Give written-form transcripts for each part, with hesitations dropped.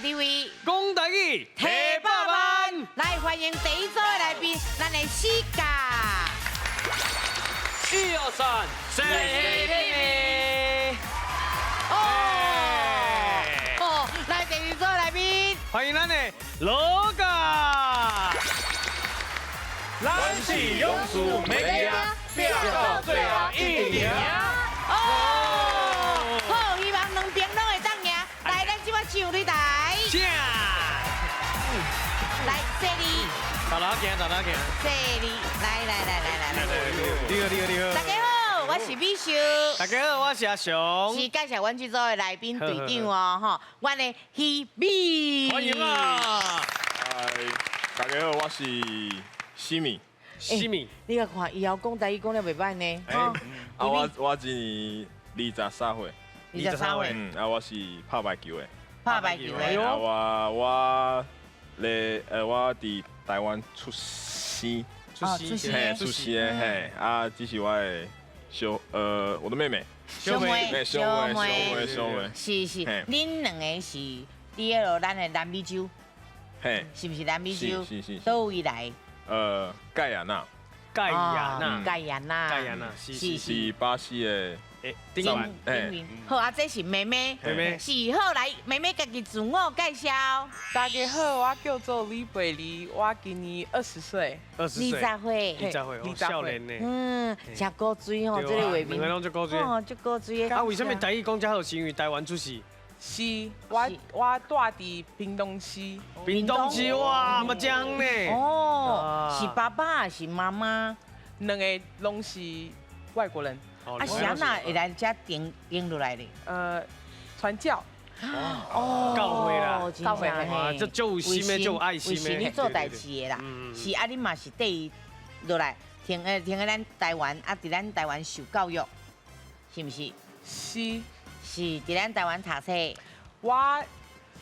伫位？講台語，提百萬，來歡迎第一組的來賓，咱的世嘉。一二三，四哦哦，來第二組的來賓，歡迎咱的羅嘎。咱是勇士袂驚，拼到最後一定贏。哦，好，希望兩邊攏會當贏。來，咱這擺上擂台，正，來，這裡，大家行，大家行。這裡，來來來來來來，你好，你好，你好。大家好，我是美秀。大家好，我是阿雄。是介紹阮這組的來賓隊長哦，吼，阮的希美。歡迎啊！嗨，大家好，我是西米。西米。你來看，伊曉講台語講得袂䆀呢。啊，我今年23歲。23歲。嗯，啊，我是拍排球的。拍排球的。啊，我咧，我佇台灣出生。出生。嘿，出生的嘿，啊，這是我的小，我的妹妹。小妹，小妹，小妹，小妹。是是，恁兩个是佇彼落咱的南美洲。嘿。是毋是南美洲？是是。佗位來？蓋亞那。蓋亞那。蓋亞那。蓋亞那，是是是巴西的。頂頂好啊，這是妹妹，妹妹是好來，妹妹家己自我介紹。大家好，我叫做李貝莉，我今年20歲。20歲。20歲。20歲，少年呢。嗯，誠古錐吼，這个畫面。兩个攏足古錐。哦，足古錐的。啊，為啥物台語講遮好？是因為台灣出世。是，我住佇屏東市。屏東市哇，嘛真呢。哦，是爸爸還是媽媽？兩个攏是外國人。啊，是按怎會來遮停停落來的？傳教。哦，教會啦，教會哇，這足有心的，足有愛心的。為你做代誌的啦，是啊，你嘛是綴伊落來，停佇咱台灣，啊，佇咱台灣受教育，是毋是？是。是佇咱台灣讀冊。我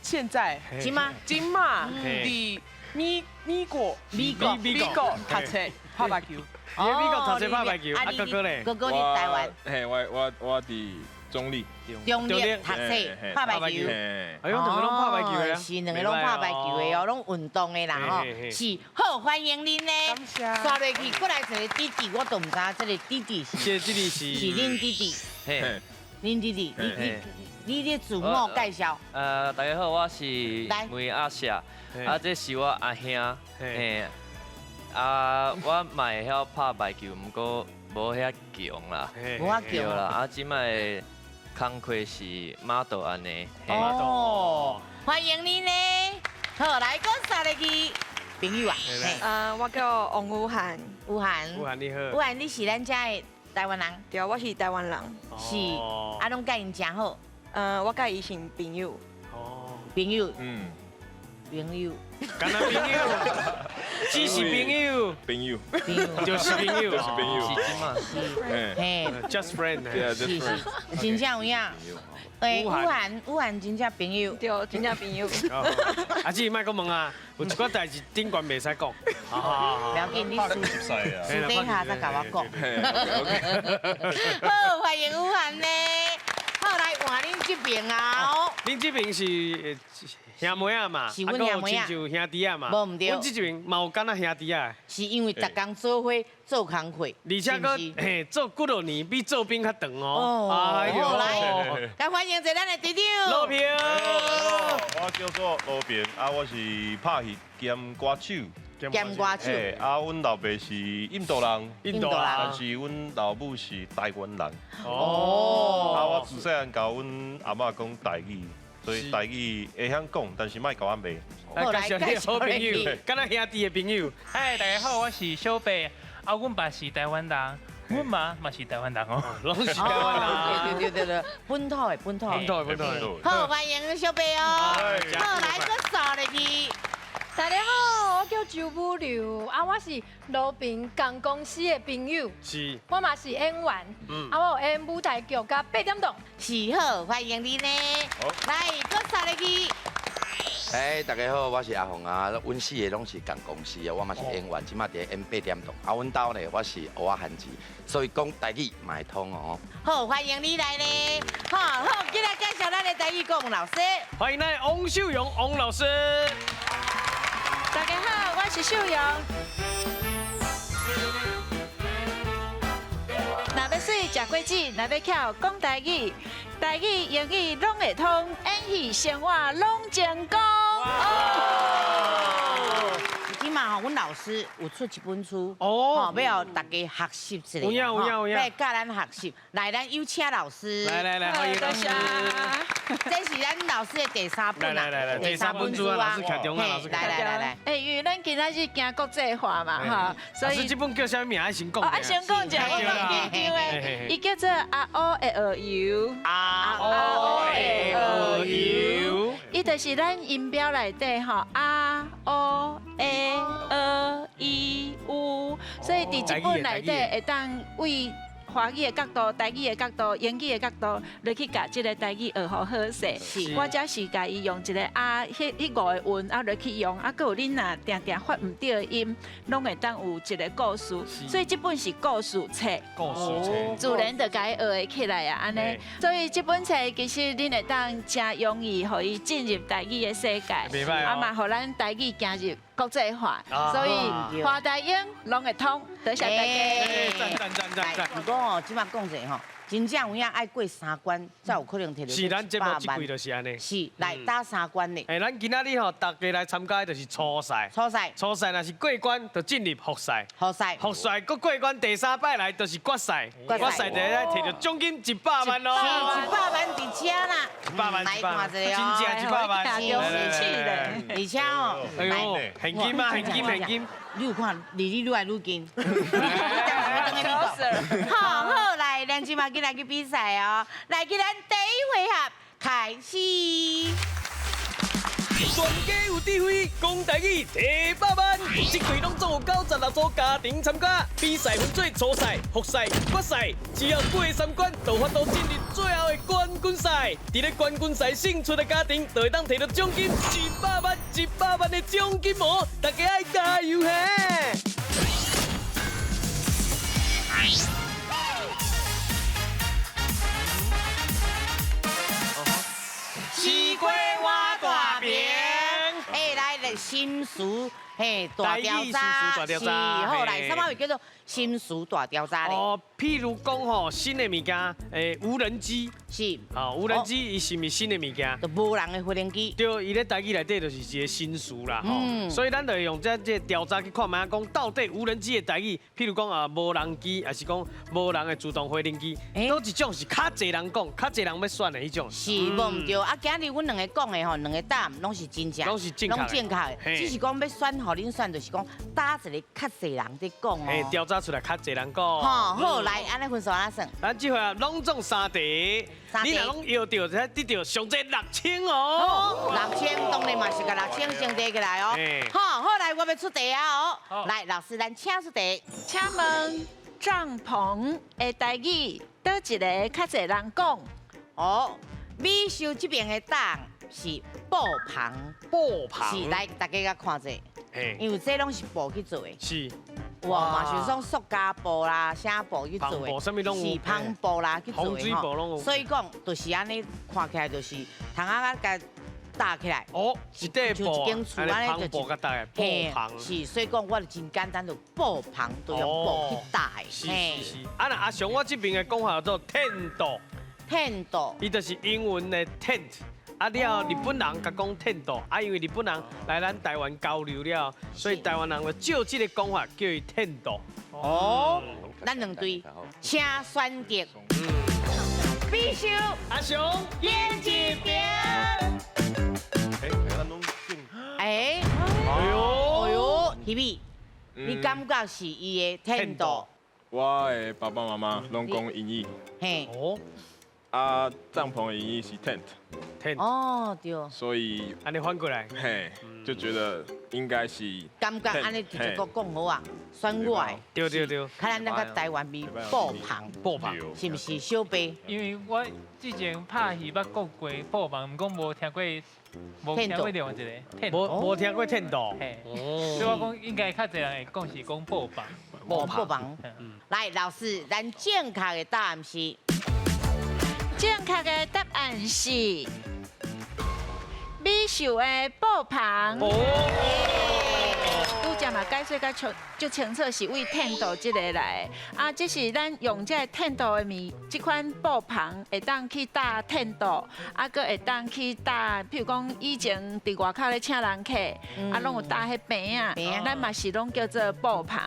現在。這馬。這馬佇美國。美國。美國讀冊拍排球。佇美國讀冊拍排球，啊哥哥咧？哥哥佇台灣。嘿，我佇中壢。中壢讀冊拍排球。哎呦，兩个攏拍排球的。是兩个攏拍排球的哦，攏運動的啦吼。是，好歡迎恁呢。感謝。煞落去，過來一个弟弟，我都毋知影這个弟弟是。這个弟弟是。是恁弟弟。嘿。恁弟弟，你自我介紹。大家好，我是梅阿舍，啊，這是我阿兄，嘿，啊，我嘛會曉拍排球，毋過無遐強啦，無遐強啦，啊，這擺工課是 model 按呢。哦，歡迎你呢，好，來，閣煞落去，朋友啊，我叫王宇涵，宇涵，宇涵你好，宇涵你是咱遮的台灣人？對，我是台灣人。是，啊，攏佮𪜶誠好。我佮伊是朋友。哦，朋友，嗯，朋友，敢若朋友，只是朋友，朋友，朋友，就是朋友，就是朋友，是這馬，是，嘿，just friend，是是，真正有影。欸，宇涵，宇涵真正朋友，對，真正朋友。阿姊，莫閣問啊，有一寡代誌頂懸袂使講。不要緊，你私底下再共我講。好，歡迎宇涵呢。好，來換恁這邊啊。恁這邊是兄妹仔嘛？是阮兄妹仔。親像兄弟仔嘛？無毋對。阮這邊嘛有敢若兄弟仔。是因為逐工做伙做工課，而且閣嘿做幾落年比做兵較長哦。哦，來，來歡迎一下咱的隊長。羅平。我叫做羅平，啊，我是拍戲兼歌手。兼歌手。啊，阮老爸是印度人，印度人，但是阮老母是台灣人。哦。啊，我自細漢共阮阿嬤講台語，所以台語會曉講，但是莫共我罵。來介紹你的好朋友，敢若兄弟的朋友。嗨，大家好，我是小白，啊，阮爸是台灣人，阮媽嘛是台灣人哦，攏是台灣人。對對對對，本土的本土的。本土的本土的。好，歡迎小白哦。好，來，閣煞落去。大家好，我叫周武流，啊，我是羅平仝公司的朋友，是，我嘛是演員，啊，我有演舞台劇佮八點檔。是好，歡迎你呢。來，閣煞落去。哎，大家好，我是阿鳳啊。阮四个攏是仝公司的，我嘛是演員，這馬佇咧演八點檔。啊，阮兜呢，我是芋仔番薯，所以講台語嘛會通哦。好，歡迎你來咧。好好，今仔介紹咱的的台语国文老师。欢迎咱王秀蓉王老师。大家好，我是秀蓉。若欲媠食果子，若欲巧讲台语，台语、英语拢会通，演戏生活拢成功。这马吼，阮老师有出一本书哦，欲予大家学习一下，有影有影有影，来教咱学习。来，咱有请老师。来来来，欢迎老师。这是咱老师的第三本啊，来来来，第三本书啊，老师徛中啊，老师。来来来来。哎，因为咱今仔日行国际化嘛，哈，所以这本叫啥名？爱先讲。哦，爱先讲者，我讲紧张的。伊叫做阿乌的学游。阿乌的学游。伊就是咱音标内底吼，阿乌 A 学 I U，所以伫这本内底会当为华语的角度、台语的角度、英语的角度来去共这个台语学予好势。我才是共伊用一个啊，彼彼五个韵啊来去用，啊，阁有恁若定定发毋对的音，拢会当有一个故事。所以这本是故事册，故事册，自然就共伊学会起来啊，按呢。所以这本册其实恁会当诚容易予伊进入台语的世界，啊嘛，予咱台语行入国际化，所以华台英拢会通，多谢大家。赞赞赞赞赞！毋过吼，这马讲者吼，真正有影爱过三关，才有可能摕著。是咱节目这季就是按呢。是，来打三关的。哎，咱今仔日吼，大家来参加的就是初赛。初赛。初赛若是过关，就进入复赛。复赛。复赛阁过关，第三摆来就是决赛。决赛就来摕著奖金100万咯。是100万伫遮啦。100万，来看一下真正100万。而且哦，哎呦，现金啊，现金，现金。你有看，离你愈来愈近。好，好，来，咱这马紧来去比赛哦。来，去咱第一回合开始。全家有智慧，讲台语提百万。这季拢总有96组家庭参加比赛，分做初赛、复赛、决赛。只要过三关，就有法度进入最后的冠军赛。伫咧冠军赛胜出的家庭，就会当摕到奖金100万、100万的奖金哦！大家爱加油嘿！西瓜换大饼，哎，来来心事，嘿，大调查，是，好来，啥物叫做心事大调查咧？哦，譬如讲吼，新的物件，诶，无人机，是，啊，无人机伊是毋是新的物件？就无人的飞行机。对，伊咧台语内底就是一个新词啦，吼，所以咱就会用这这调查去看觅讲到底无人机的台语，譬如讲啊，无人机，还是讲无人的自动飞行机，佗一种是较济人讲，较济人欲选的彼种。是，无毋对。啊，今日阮两个讲的吼，两个答案拢是真正，拢是正确，拢正确的。只是讲欲选，予恁选，就是讲佗一个较济人伫讲哦。调查出来较济人讲。吼，好，来，按呢分数按怎算？咱这回啊，拢总三题，你若拢摇著，才得著上济6000哦。6000，当然嘛是共6000先提起来哦。好，好来，我欲出题啊哦。来，老师，咱请出题。请问帐篷的台语，佗一个较济人讲？哦，美秀这边的答案是布棚。布棚。是，来，大家共看者。因为这拢是布去做的。是。哇，嘛是讲塑胶布啦，啥布去做的，是帆布啦去做的吼。所以讲，就是按呢，看起来就是窗仔共搭起来。哦，一块布，像一间厝按呢，就布共搭的布棚。是，所以讲我就真简单，就布棚，就用布去搭的。是是是。啊，若阿雄，我这边的讲法叫做 tent。 tent。伊就是英文的 tent。啊，了后日本人共讲 tent，啊，因为日本人来咱台湾交流了，所以台湾人就照这个讲法叫伊 tent。哦，咱两队，请选择。必修阿雄，演一边。哎，咱拢哎，哎呦，哎呦，希美，你感觉是伊的 tent？我的爸爸妈妈拢讲英语。嘿。哦。啊，帐篷的英语是 tent，tent。哦，对。所以，按呢反过来，嘿，就觉得应该是。感觉按呢直接阁讲好啊，选我的。对对对。较咱那个台湾味布棚，布棚，是毋是小白？因为我之前拍戏捌讲过布棚，毋过无听过，无听过另外一个。无听过 tent。嘿。所以我讲应该较济人会讲是讲布棚。布棚。来，老师，咱正确的答案是。正确的答案是美秀的布棚。拄才嘛解说甲清足清楚，是为 tent 这个来的。啊，这是咱用这个 tent 的物，这款布棚会当去搭 tent，啊，阁会当去搭，譬如讲以前伫外口咧请人客，啊，拢有搭彼棚仔，咱嘛是拢叫做布棚。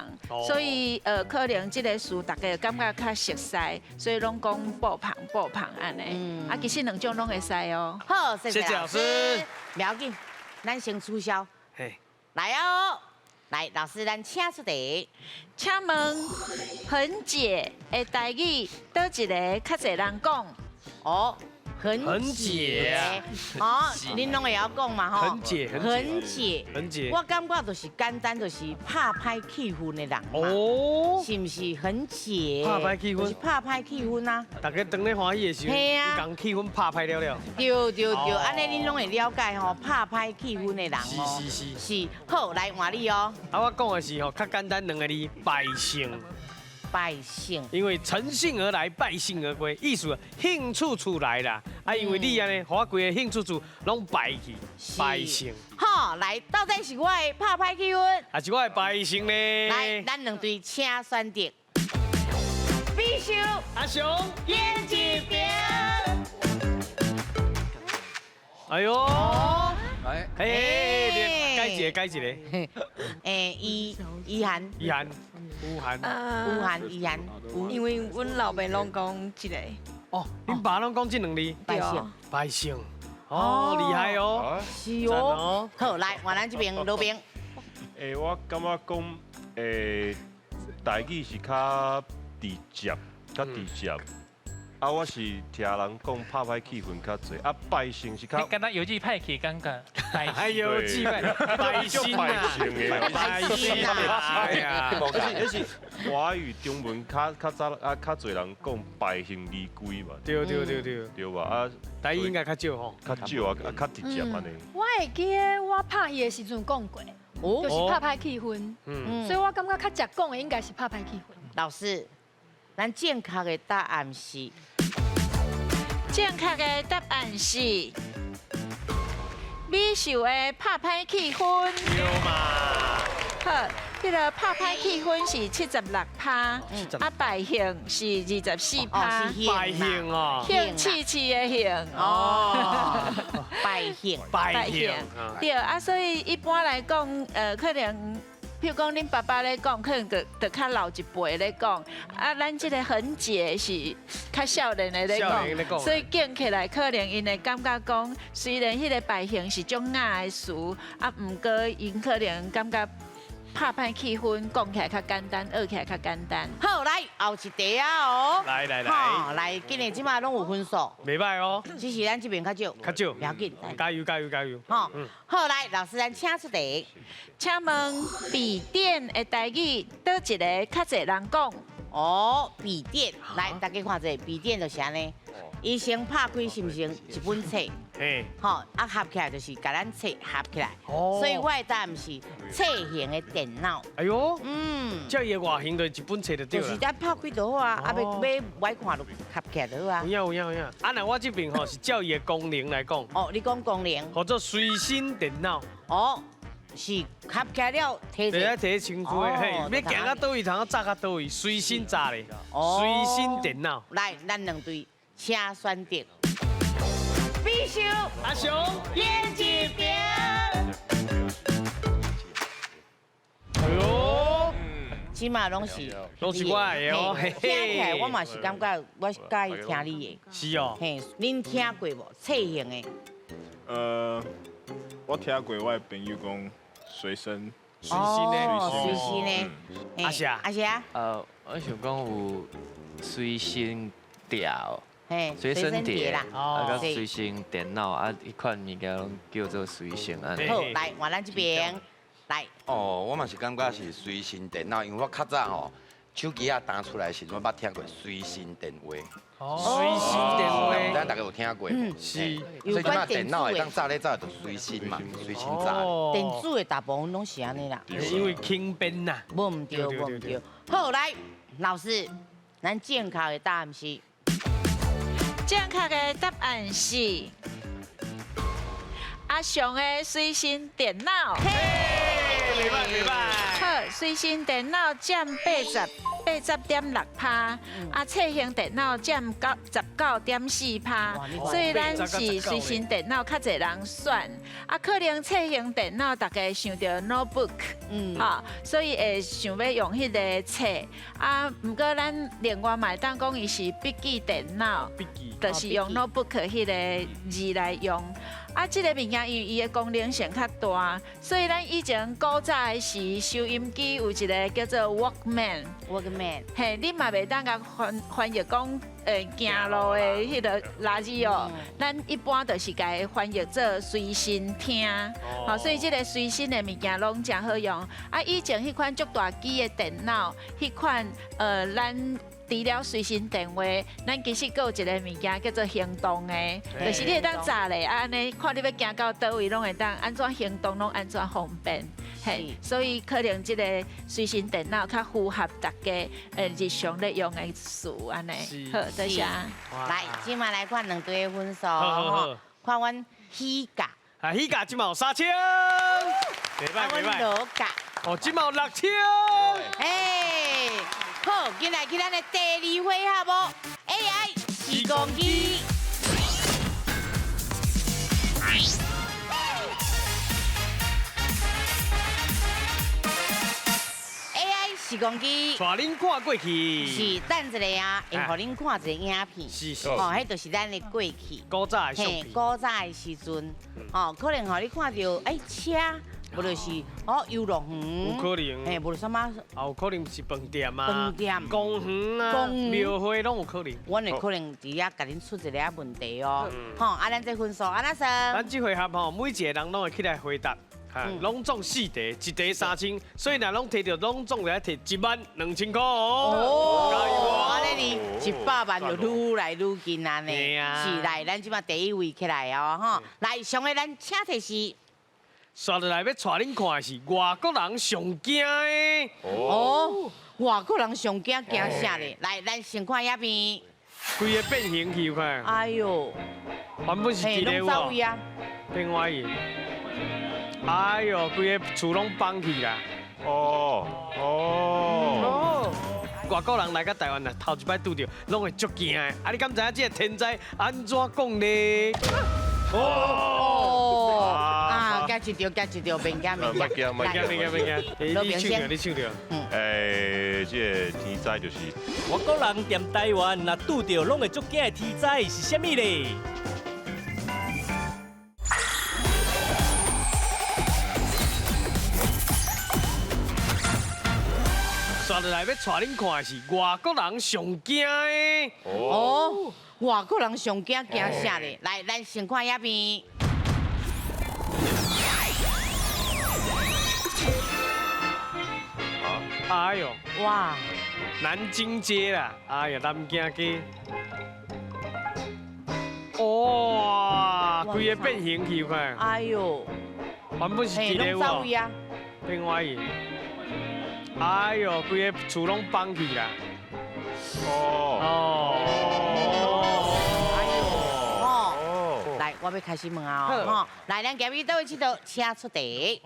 所以可能这个词大家感觉较熟悉，所以拢讲布棚布棚按呢。啊，其实两种拢会使哦。好，谢谢老师。不要紧，咱先取消。来哦，来，老师，咱请出题。请问恒姐的台语佗一个较济人讲？哦，恒姐，哦，恁拢会晓讲嘛吼？恒姐，恒姐，恒姐，我感觉就是简单，就是拍歹气氛的人哦，是毋是？恒姐，拍歹气氛，就是拍歹气氛啊！大家当咧欢喜的时候，嘿啊，共气氛拍歹了了。对对对，按呢恁拢会了解吼，拍歹气氛的人是是是是，好，来换你哦。啊，我讲的是吼，较简单两个字，败兴。败兴，因为乘兴而来，败兴而归，意思兴趣处来啦。啊，因为你按呢，予我规个兴趣处拢败去，败兴。好，来，到底是我的拍歹气氛，还是我的败兴呢？来，咱两队请选择。必修阿雄，演一边。哎呦，哎，哎，改一个，改一个。哎，伊伊涵，伊涵。吴涵，吴涵，伊涵，因为阮老爸拢讲这个。哦，恁爸拢讲这两字。败兴，败兴，哦，厉害哦。是哦。好，来，换咱这边罗宾。欸，我感觉讲，欸，台语是较直接，较直接。啊，我是听人讲拍歹气氛较济，啊，败兴是较。敢若邮寄歹去感觉。哎呦，寄歹，败兴啊，败兴啊！哎呀，而且华语中文较较早啊，较济人讲败兴而归嘛。对对对对。对吧？啊，台语应该较少吼。较少啊，较直接按呢。我会记得我拍戏的时阵讲过，就是拍歹气氛，所以我感觉较常讲的应该是拍歹气氛。老师，咱正确的答案是。正确的答案是美秀的拍歹气氛。对嘛？好，彼个拍歹气氛是76%，啊败兴是24%。败兴哦，兴气气的兴哦，败兴，败兴。对啊，所以一般来讲，可能。譬如讲，恁爸爸咧讲，可能就较老一辈咧讲，啊，咱这个恒姐是较少年的咧讲，所以讲起来可能𪜶会感觉讲，虽然彼个败兴是足雅的词，啊，毋过𪜶可能感觉拍歹气氛，讲起来较简单，学起来较简单。好，来后一题啊哦，来来来，来，今年这马拢有分数，袂歹哦，只是咱这边较少，较少，不要紧，加油加油加油。好，好来，老师咱请出题，请问笔电的台语佗一个较济人讲？哦，笔电，来大家看者，笔电就是按呢，伊先拍开是毋是一本册？嘿，吼，啊合起来就是共咱册合起来，所以我的答案是册型的电脑。哎呦，这伊的外形就一本册就对了。就是咱拍开就好啊，啊欲欲爱看就合起来就好啊。有影有影有影，啊若我这边吼是照伊的功能来讲。哦，你讲功能。叫做随身电脑。哦，是合起来了，提。对啊，提身躯的，嘿，欲行到佗位，通扎到佗位，随身扎咧，随身电脑。来，咱两队请选择。必修阿雄演一边。哎呦，起码拢是拢是我的哦。听起来我嘛是感觉我喜欢听你的。是哦。嘿，恁听过无？册型的。我听过我的朋友讲随身。随身的。随身的。阿霞。阿霞。我想讲有随身碟。随身碟啦，啊，佮随身电脑啊，彼款物件拢叫做随身按呢。好，来换咱这边，来。哦，我嘛是感觉是随身电脑，因为我较早吼手机仔弹出来的时阵，我捌听过随身电话。随身电话，毋知大家有听过无？是。所以这摆电脑会当扎咧扎就随身嘛，随身扎。电子的大部分拢是按呢啦。因为轻便呐。无毋对，无毋对。好，来，老师，咱正确的答案是。正確的答案是阿雄的隨身電腦。袂歹袂歹。好，隨身電腦佔80.6%，啊，冊型電腦佔19.4%，所以咱是隨身電腦較濟人選，啊，可能冊型電腦大家想著 notebook，哈，所以會想欲用彼個冊，啊，毋過咱另外嘛會當講伊是筆記電腦，就是用 notebook 彼個字來用。啊，這個物件因為伊的功能性較大，所以咱以前古早的時收音機有一個叫做 Walkman。 Walkman。嘿，你嘛袂當共翻譯講，行路的彼个垃圾哦。咱一般就是共伊翻譯做隨身聽，吼，所以這個隨身的物件攏誠好用。啊，以前彼款足大機的電腦，彼款咱除了隨身電話，咱其實閣有一個物件叫做行動的，就是你會當紮咧，啊按呢看你欲行到佗位，攏會當按怎行動，攏按怎方便。嘿，所以可能這個隨身電腦較符合大家日常咧用的詞按呢。好，多謝。來，這馬來看兩隊的分數，吼，看阮喜甲。啊，喜甲這馬有3000，袂歹袂歹。阮羅甲。哦，這馬有6000。哎，好，進來去咱的第二回合無？AI 時光機。AI 時光機，帶恁看過去。是，等一下啊，會予恁看一個影片。是是。哦，彼就是咱的過去。古早的相片。古早的時陣，哦，可能予你看著，哎，車。無就是哦遊樂園，有可能，嘿，無就啥物，啊，有可能是飯店啊，飯店、公園啊、廟會攏有可能。阮會可能佇遐共恁出一個問題哦，吼，啊，咱這分數按怎算？咱這回合吼，每一個人攏會起來回答，攏總4題，一題3000，所以若攏提著，攏總會提12000塊哦。加油哦！按呢你100萬就愈來愈近啊呢。是，來，咱這馬第一位起來哦，吼，來，上個咱請提示。紲落來欲帶恁看的是外國人上驚的。哦，外國人上驚驚啥咧？來，咱先看影片。規个變形去有看。哎喲，原本是一个有無？變歪去。哎喲，規个厝攏崩去啦。哦哦。外國人來到台灣啊，頭一擺拄著，攏會足驚的。啊，你敢知影這个天災按怎講咧？哦，啊，驚一著，驚一著，免驚，免驚，免驚，免驚，免驚。你唱著，你唱著。欸，這个天災就是外國人踮台灣若拄著，攏會足驚的天災是啥物咧？紲落來欲帶恁看的是外國人上驚的。哦，外國人上驚驚啥咧？來，咱先看影片。哎喲，哇！南京街啦，哎呀，南京街。哇，規个變形去有看。哎喲，原本是一個有無？變歪去。哎喲，規個厝攏崩去啦！哦哦，哎喲，哦，來，我欲開始問啊，吼，來，咱今日佗位佚佗，請出題。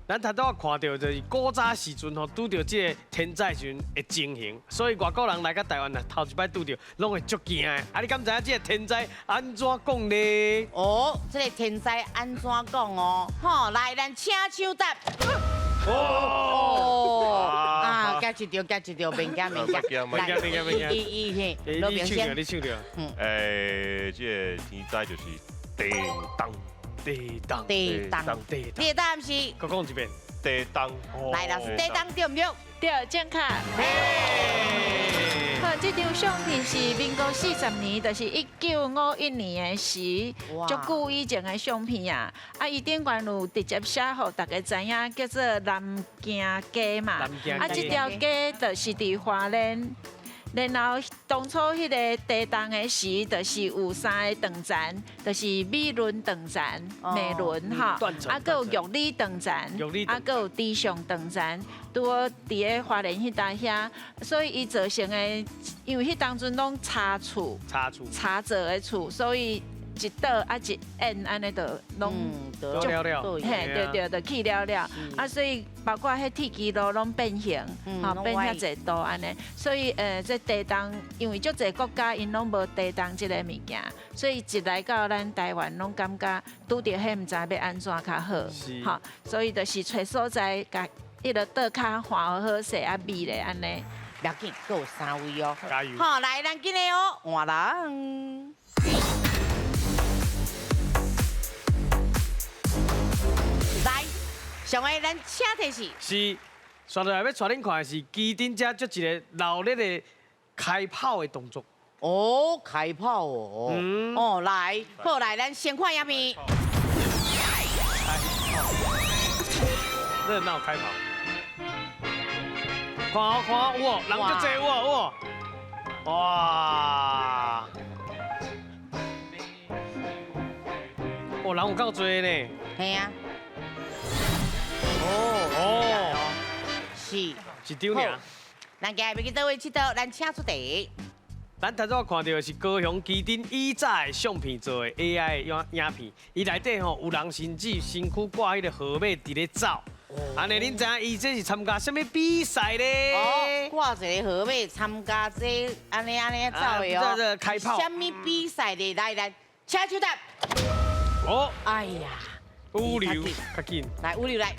咱頭拄仔看著就是古早時陣吼，拄著這個天災時陣的情形，所以外國人來到台灣啊，頭一擺拄著，攏會足驚的。啊，你敢知影這個天災按怎講咧？哦，這個天災按怎講哦？吼，來，咱請搶答。哦，啊，驚一著，驚一著，免驚，免驚，免驚，免驚，免驚。伊伊嘿，你唱著，你唱著。欸，這個天災就是地動。地動，地動，地動。你的答案是？閣講一遍。地動。來，老師，地動對毋對？對，正確。好，這張相片是民國40年，就是1951年的時，足久以前的相片啊。啊，伊頂懸有直接寫予大家知影，叫做南京街嘛。啊，這條街就是佇花蓮。然后当初彼个地动的时，就是有三个断层，就是美仑断层、美仑吼，啊，阁有玉里断层，啊，阁有池上断层，拄好伫咧花莲彼搭遐，所以伊造成的，因为彼当阵拢柴厝，柴厝，柴做的厝，所以一倒啊一淹按呢就拢了了，嘿，对对，就去了了。啊，所以包括彼铁支路拢变形，吼变遐济度按呢。所以这地动，因为足济国家𪜶拢无地动这个物件，所以一来到咱台湾，拢感觉拄著彼毋知欲按怎较好，吼，所以就是揣所在，共彼个倒跤换好势啊美咧按呢。不要紧，阁有三位哦。加油！好，来，咱今日哦，换人。来，上个咱请提示。是，煞落来欲带恁看的是旗津遮足一个闹热的开炮的动作。哦，开炮哦。哦，来，好来，咱先看影片。热闹开跑。看哦，看哦，有哦，人足济有哦，有哦，哇！哦，人有够济呢。嘿啊。哦哦，是。一张尔。咱今日欲去佗位𨑨迌？咱请出题。咱头拄看到的是高雄旗津以早的相片做的 AI 影影片，伊内底吼有人甚至身躯挂彼个号码伫咧走。按呢，恁知影伊这是参加啥物比赛咧？哦，挂一个号码参加这按呢按呢走的哦。这开炮。啥物比赛咧？来来，请手答。哦。哎呀，五流，较紧。来，五流来。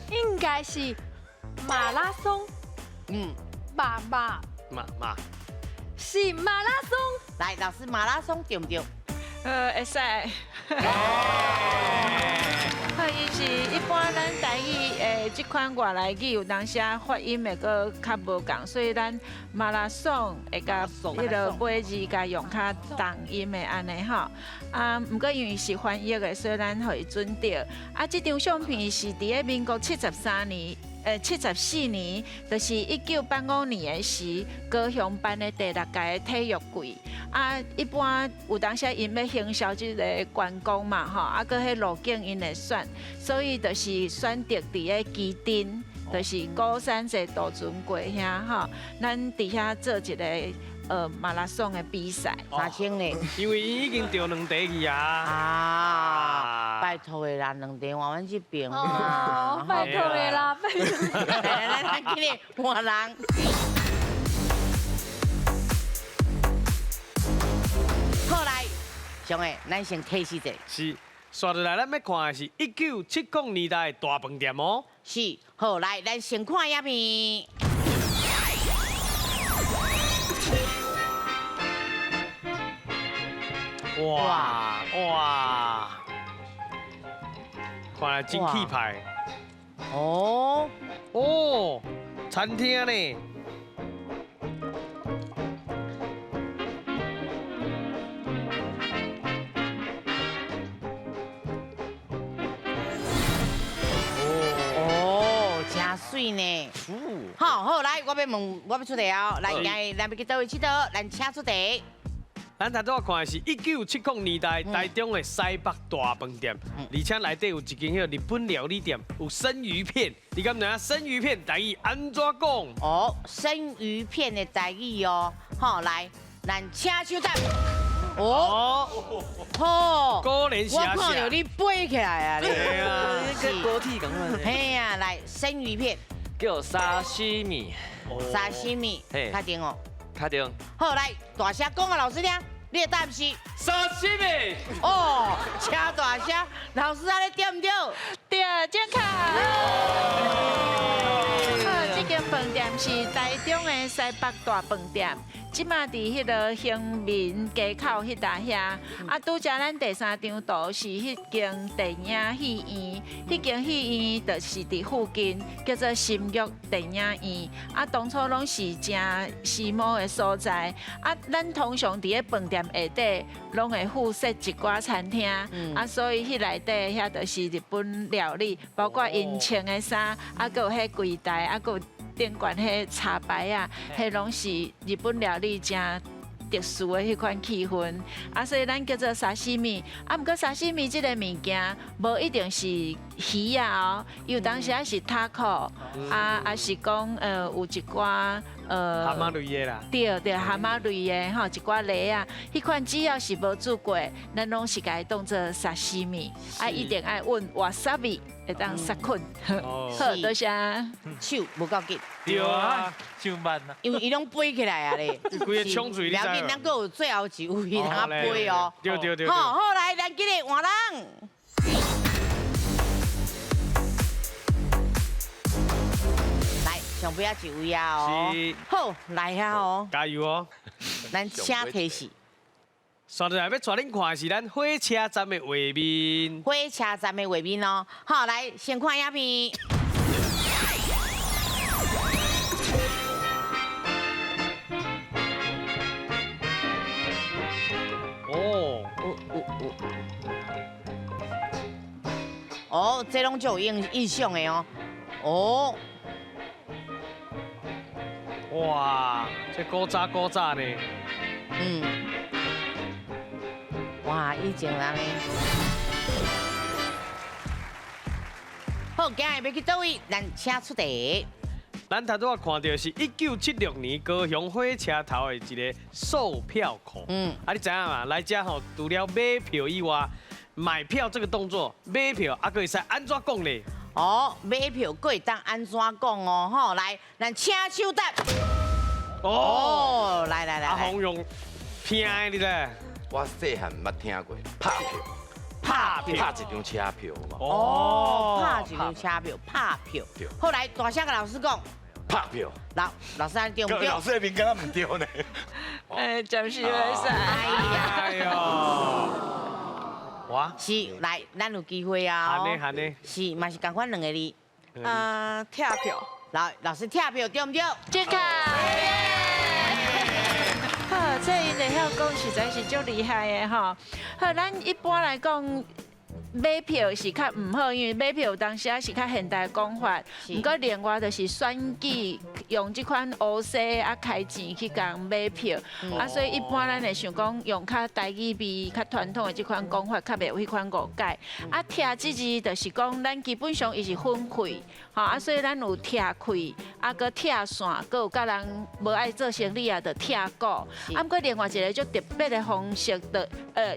应该是马拉松。马马马马。是马拉松。来，老师，马拉松对毋对？会使。好，伊是一般咱台语的这款外来语，有当时发音会阁较无仝，所以咱马拉松会共彼个尾字共用较重音的按呢吼。啊，毋过因为是翻译的，所以咱予伊准对。啊，这张相片是伫咧民国73年。74年，就是1985年的时，高雄办的第六届体育季。啊，一般有当时𪜶欲行销这个观光嘛，吼，啊，阁彼路径𪜶会选，所以就是选择伫咧旗津，就是鼓山坐渡船过遐吼，咱伫遐做一个马拉松的比赛。3000呢？因为伊已经著两题去啊。啊，拜托的啦，两题换阮这边。哦，拜托的啦，拜托。来来来，今日换人。好来，上个，咱先提示者。是，煞落来，咱欲看的是1970年代的大饭店哦。是，好来，咱先看影片。哇哇，看来真气派。哦哦，餐厅呢？哦，真媠呢。好好来，我欲问，我欲出题哦。来，今日咱欲去佗位𨑨迌？咱请出题。咱头拄仔看的是1970年代台中的西北大饭店，而且内底有一间彼个日本料理店，有生鱼片。你敢知影生鱼片台语按怎讲？哦，生鱼片的台语哦，好来，咱请手答。哦，好，果然是我看到你飞起来啊！对啊，跟高铁仝款。嘿啊，来生鱼片叫沙西米。沙西米，确定哦。确定。好，来大声讲啊，老师听，你的答案是？沙西米。哦，请大声，老师按呢对毋对？对，正确。好，这间饭店是台中的西北大饭店。这马伫彼个兴民街口彼搭遐，啊，拄才咱第三张图是彼间电影戏院，彼间戏院就是伫附近，叫做新玉电影院。啊，当初拢是诚时髦的所在。啊，咱通常伫咧饭店下底，拢会附设一寡餐厅。啊，所以彼内底遐就是日本料理，包括𪜶穿的衫，啊，阁有彼柜台，啊，阁有顶悬彼插牌啊，彼拢是日本料理真特殊的彼款气氛，啊，所以咱叫做沙西米。啊，毋过沙西米这个物件，无一定是鱼仔哦，有当时仔是 taco，啊，抑是讲有一寡蛤蟆类的啦。对对，蛤蟆类的吼，一寡螺仔，彼款只要是无煮过，咱拢是共伊当做沙西米，啊，一定爱揾わさび会当杀菌。好，多谢。手无够紧。对啊，手慢啊。因为伊拢飞起来啊咧。规个冲嘴，不要紧，咱阁有最后一位通飞哦。对对对。好，好来，咱今日换人。来，上尾仔一位啊哦。是。好，来啊哦。加油哦。咱请提示。煞落来要带恁看的是咱火车站的画面。火车站的画面哦。好，来先看影片。哦，哦，这拢就有印象的哦。哦，哇，这古早古早呢。嗯。哇，以前人呢。好，今日欲去佗位？咱请出题。咱头拄仔看到是1976年高雄火车头的一个售票口。啊，你知影嘛？来遮吼，除了买票以外，买票这个动作，买票啊，阁会使按怎讲咧？哦，买票阁会当按怎讲哦？吼，来，咱请手答。哦，来来来，阿宏用拼的你咧。我细汉毋捌听过，拍票，拍票，拍一张车票嘛。哦，拍一张车票，拍票。后来大声共老师讲，拍票。老师对毋对？老师的面敢若毋对呢。哎，暂时袂使。哎呦，哇！是，来，咱有机会啊。安呢安呢。是，嘛是仝款两个字。拆票。老师拆票对毋对？正确。好，这𪜶会晓讲，实在是足厉害的吼。好，咱一般来讲，买票是较毋好，因为买票有当时仔是较现代讲法。毋过另外就是选举用这款乌色啊开钱去共买票，啊，所以一般咱会想讲用较台语味、较传统的这款讲法，较袂有彼款误解。啊，拆这字就是讲咱基本上伊是粉碎，吼啊，所以咱有拆开，啊，阁拆线，阁有佮人无爱做生理啊，就拆股。啊，毋过另外一个足特别的方式的，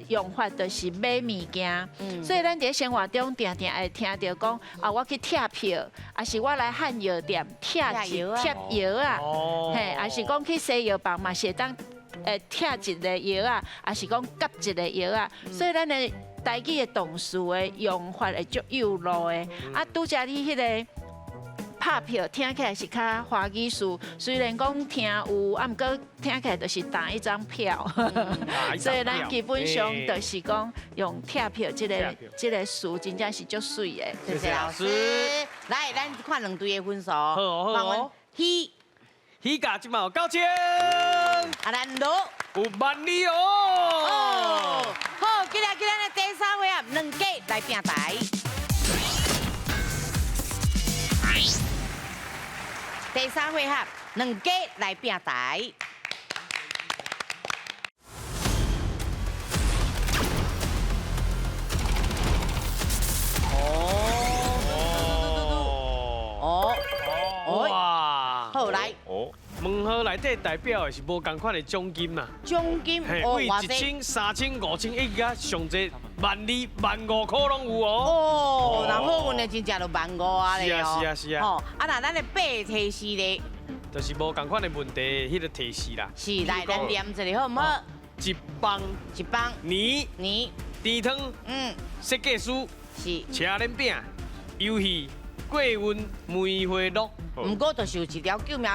用法就是买物件。所以咱伫生活中定定会听著讲啊，我去拆票，抑是我来汉药店拆药仔，嘿，抑是讲去西药房嘛是会当拆一个药仔，抑是讲夹一个药仔。所以咱的台语的动词的用法会足幼路的。啊，拄才你彼个拍票听起来是较华语词，虽然讲听有，啊，毋过听起来就是打一张票，所以咱基本上就是讲用拆票这个词，真正是足媠的。谢谢老师。来，咱看两队的分数。好哦，好哦。喜喜甲这马有9000，啊，咱罗有12000哦。好，今日今日的第三回合，两家来拼台。第三回合，两家来拼台。哦，哇，好来，问号内底代表的是无仝款的奖金啦。奖金，为1000、3000、5000，一直到上济12000、15000箍拢有哦。哦，那好运的真正就15000啊咧。是啊是啊是啊。吼，啊那咱的八提示咧，就是无仝款的问题，彼个提示啦。是，来，咱念一下好毋好？一帮一帮泥泥甜汤，设计师是车轮饼游戏过运梅花鹿。毋过就是有一条救命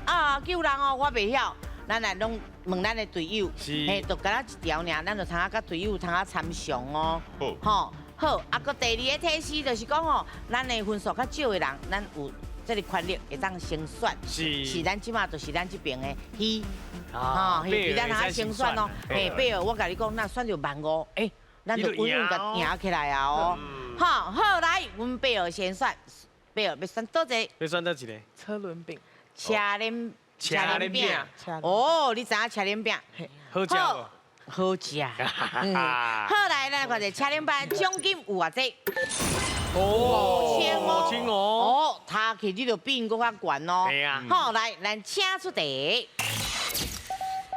啊，救人哦，我袂晓。咱来拢问咱的队友，嘿，就敢若一条尔，咱就通啊佮队友通啊参详哦。吼，好，啊，阁第二个提示就是讲吼，咱的分数较少的人，咱有这个权利会当先选。是，咱这马就是咱这边的鱼，吼，鱼咱通啊先选哦。嘿，八号，我共你讲，咱选著15000，欸，咱就稳稳共赢起来啊哦。好，好来，阮八号先选，贝尔，欲选佗一个？欲选佗一个？车轮饼。车轮车轮饼。哦，你知影车轮饼？好食无？好食。好，来，咱来看者车轮饼奖金有偌济？5000哦。5000哦。哦，读起你就比𪜶阁较悬哦。嘿啊。好，来，咱请出题。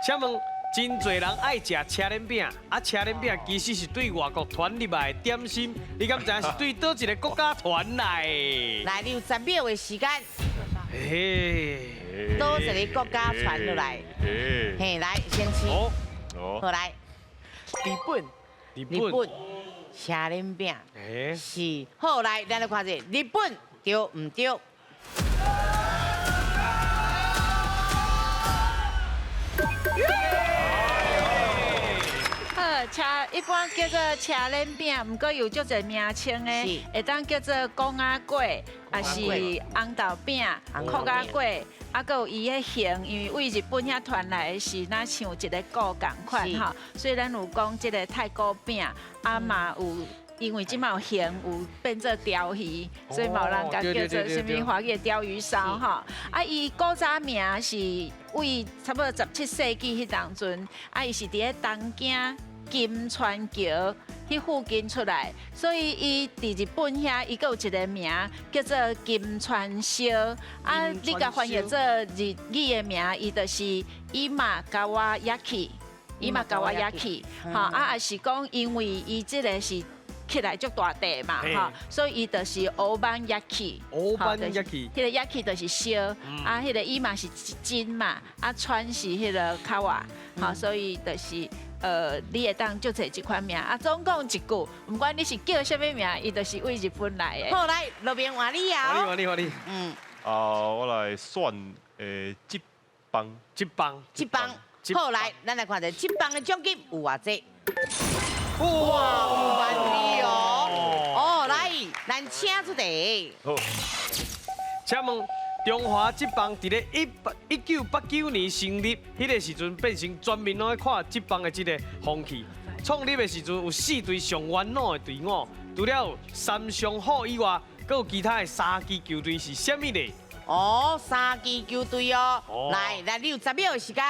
请问，真济人爱食车轮饼，啊，车轮饼其实是对外国传入来的点心，你敢知影是对佗一个国家传来的？来，你有10秒的时间。嘿。佗一个国家传入来？嘿，来，先试。好，来。日本。日本。车轮饼。是。好，来，咱来看者，日本对毋对？好，车一般叫做车轮饼，毋过有足济名称的，会当叫做广仔粿，也是红豆饼、壳仔粿，啊，阁有伊的形，因为为日本遐传来的是若像一个鼓仝款吼，所以咱有讲这个太鼓饼，啊嘛有。因为这马有形有变做鲷鱼，所以嘛有人共叫做啥物华语的鲷鱼烧吼。啊，伊古早名是为差不多17世纪彼当阵，啊，伊是伫咧东京金川桥彼附近出来，所以伊伫日本遐伊阁有一个名叫做金川烧。啊，你共翻译做日语的名，伊就是伊玛高瓦亚起，伊玛高瓦亚起。吼，啊，也是讲因为伊这个是。起来足大块嘛，吼，所以伊就是乌班焼き。乌班焼き，彼个焼き就是烧，啊，彼个伊嘛是金嘛，啊，川是彼个卡瓦，吼，所以就是你会当足济这款名，啊，总共一句，毋管你是叫啥物名，伊就是为日本来的。好，来，路边换你啊。换你，换你，啊，我来选职棒。职棒。职棒。好，来，咱来看者职棒的奖金有偌济？哇，5万二哦！哦，来，咱请出题。好，请问中华职棒伫咧1989年成立，彼个时阵变成全民拢爱看职棒的这个风气。创立的时阵有4队上元老的队伍，除了有三商虎以外，阁有其他的3支球队是啥物呢？哦，3支球队哦。来，来，你有10秒的时间。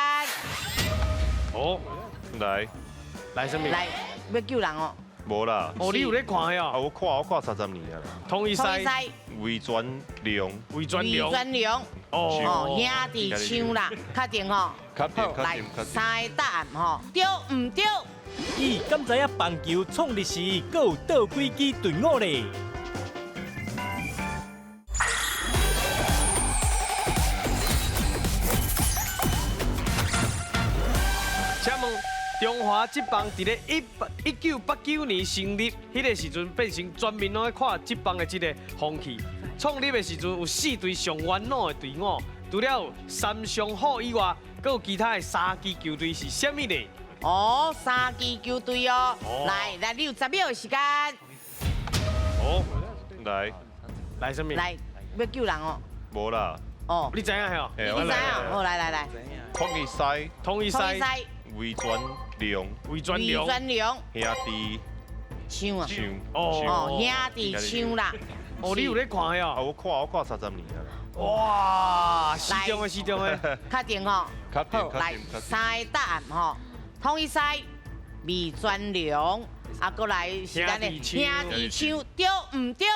哦，来，来啥物？来。欲救人哦？无啦。哦，你有咧看的哦？啊，我看30年啊。统一赛。魏全龙。魏全龙。魏全龙。哦，兄弟抢啦，确定吼？确定，来，3个答案吼，对毋对？咦，敢知影棒球创立时，阁有佗几支队伍咧？请问中华职棒伫咧1989年成立，彼个时阵变成全民拢爱看职棒的这个风气。创立的时阵有4队上元老的队伍，除了有三商虎以外，阁有其他的3支球队是啥物呢？哦，3支球队哦。来，来，你有10秒的时间。哦，来，来啥物？来，欲救人哦。无啦。哦，你知影吼？你知影？好，来来来。统一赛。统一赛。魏全龙。魏全龙。魏全龙。兄弟。抢啊！抢。哦，兄弟抢啦！哦，你有咧看的哦？啊，我看30年啊。哇，是中的，是中的。确定吼？确定。来，3个答案吼，统一赛、魏全龙，啊，阁来是咱的兄弟抢，对毋对？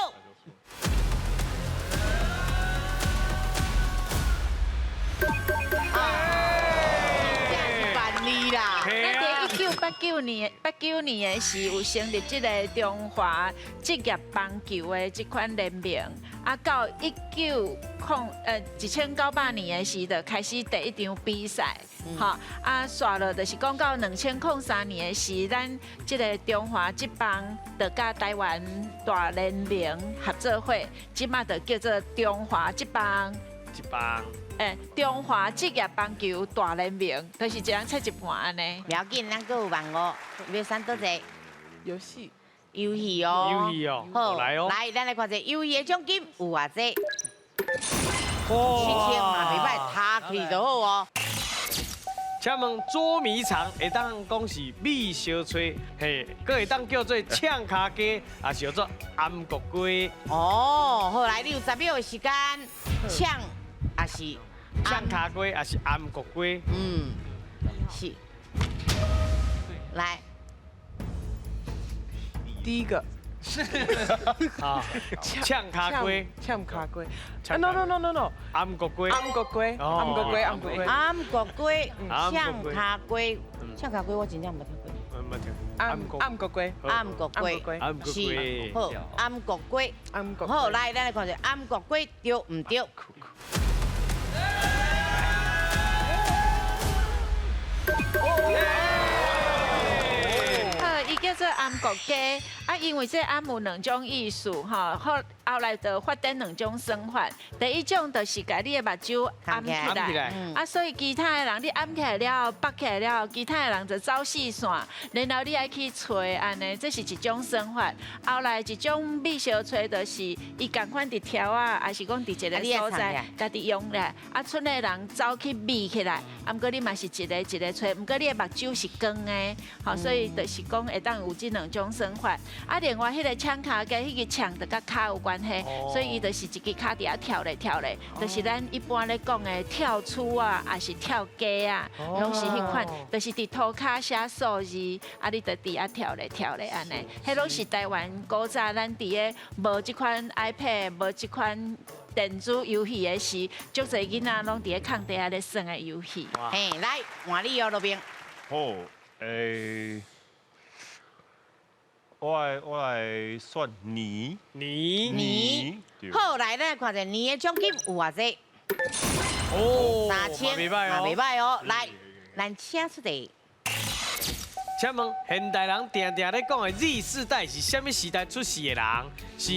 1989年的时，有成立这个中华职业棒球的这款联盟，啊，到1900年的时，就开始第一场比赛，吼，啊，煞落就是讲到2003年的时，咱这个中华职棒就佮台湾大联盟合作伙，这马就叫做中华职棒。职棒。中华职业棒球大联盟，就是一人切一半按呢。不要紧，咱阁有万五，欲选佗一个？游戏。游戏哦。游戏哦。好，来哦。来，咱来看者游戏的奖金有偌济？7000嘛袂歹，读起就好哦。请请问捉迷藏会当讲是米烧炊，嘿，阁会当叫做呛跤鸡，也是叫做暗国鸡。哦，好，来，你有10秒的时间，呛也是呛跤鸡，也是暗国鸡。嗯，是。来，第一个。啊，呛跤鸡，呛跤鸡。No no no no no，暗国鸡，暗国鸡，暗国鸡，暗国鸡，暗国鸡，呛跤鸡，呛跤鸡，我真正无听过。没听。暗国鸡，暗国鸡，是，好，暗国鸡，暗国。好，来，咱来看下暗国鸡对毋对？好，伊叫做暗国鸡，啊，因为这暗有两种意思，吼，后后来就发展两种耍法。第一种就是共你的目睭掩起来，啊，所以其他的人你掩起来了后，绑起来了后，其他的人就走四线，然后你爱去揣按呢，这是一种耍法。后来一种米烧揣就是伊仝款伫柱仔，抑是讲伫一个所在，家己用咧，啊，賰的人走去覕起来，啊，毋过你嘛是一个一个揣，毋过你的目睭是光的，吼，所以就是讲会当有这两种耍法。啊，另外彼个抢跤鸡，彼个抢就佮跤有关系，所以伊就是一支跤伫遐跳咧跳咧，就是咱一般咧讲的跳鼠啊，抑是跳鸡啊，拢是彼款，就是伫涂跤写数字，啊，你就伫遐跳咧跳咧按呢，彼拢是台湾古早咱伫咧无这款 iPad，无这款电子游戏的时，足济囡仔拢伫咧空地仔咧耍的游戏。嘿，来换你哦，罗宾。好，我来选年年年。好，来，咱来看一下年的奖金有偌济？哦，3000，嘛袂䆀哦。嘛袂䆀哦。来，咱请出题。请问现代人定定咧讲的 Z 世代是啥物时代出世的人？是